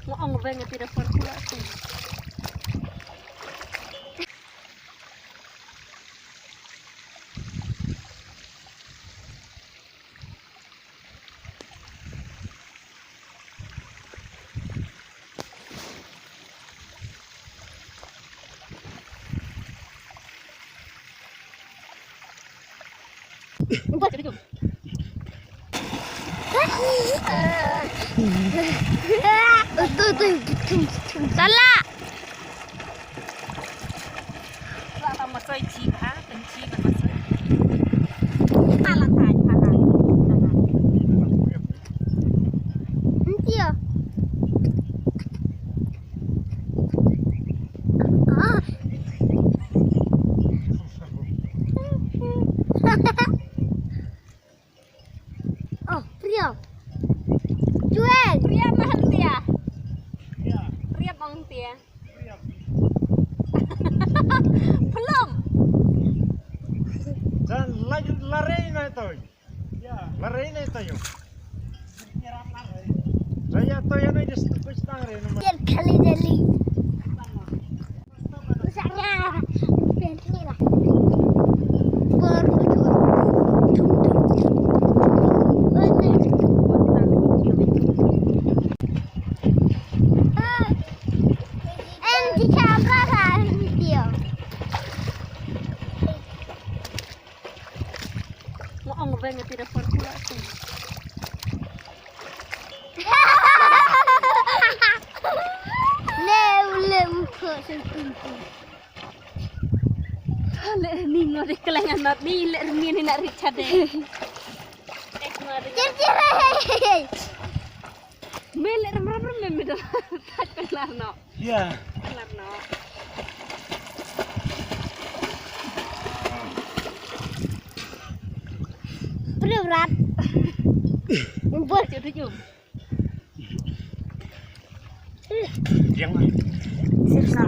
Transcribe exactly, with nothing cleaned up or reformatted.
Nga ong ba nga tidak perlu aku. Salah. Oh, Priya. Jual. Priya mahal dia. Priya bang dia. Belum. Dan lagi lari na itu. Lari na itu. Saya tu yang ada setengah hari. Biar kali jali. Nga ong ba nga tidak perlu aku. Lem, lem, kok sempurna. Le ni ngo de kelengan mat ni le min ni nak Richard de. Cir, cir. Me le ram ram ram me de. Tak kelar no. Ya. Kelar no. Perlu berat. Buat tu tu. Yang mana? Sisa.